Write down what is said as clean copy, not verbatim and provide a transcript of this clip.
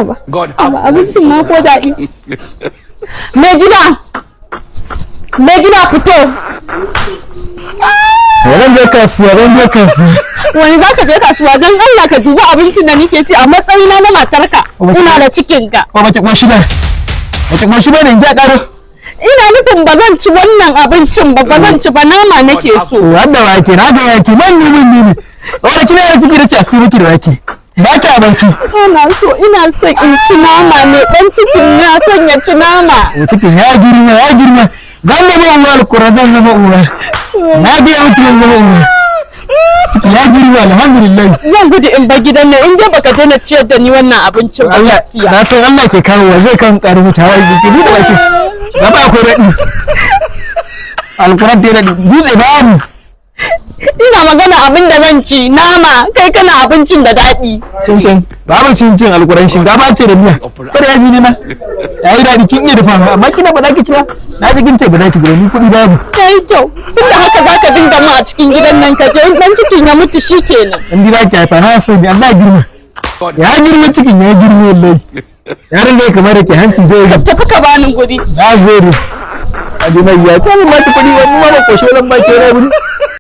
Haba, haba, abincin ma ko daɗi. Mai gida, mai gida, fito. Zan je kasuwa, zan je kasuwa. Wani za ka je kasuwa? Don Allah ka dubi abincin da nake ci a matsayina na matarka. Ina da cikinka. Ko baki koshi ba? Baki koshi ba ne in ji a ƙaro? Ina nufin ba zan ci wannan abincin ba, ba zan ci ba, nama nake so. Har da wake, na ga wake, man ni man ni ne. Wanda kina da ciki da ci a su miki da wake. Ba ki abinci. Ina so, ina son in ci nama ne, dan cikin na son ya ci nama. Cikin ya girma, ya girma. Zan zama uwa, alƙur'an zan zama uwa. Na biya miki, zan zama uwa. Ciki ya girma, alhamdulillah. Zan gudu in bar gidan nan in dai baka daina ciyar da ni wannan abincin ba. Allah Gaskiya. Na san Allah ke kawo wa zai kan ƙaru miki hawa jiki ni da baki. Gaba akwai daɗi. Alƙur'an ta daɗi. Dutse babu. Ina magana abin da zan ci nama, kai kana abincin da daɗi. Cincin babu, cincin alƙur'an shinkafa ce da miya. Kada yaji ne ma. Yayi daɗi, kin iya dafa amma kina ba za ki ci ba. Na ji kin ce ba za ki ci ba, ni kuɗi babu. Yayi kyau, tunda haka zaka dinga mu a cikin gidan nan, ka je in dan cikin ya mutu shikenan. In bi ba ki haifa na so ni Allah ya girma. Ya girma, cikin ya girma wallahi. Yaron da ya kamar da ke hanci zai ga. Tafi ka bani guri. Na gode. A ji mai ya ta ba ta kuɗi wani ma ba koshe zan ba ki wani abu.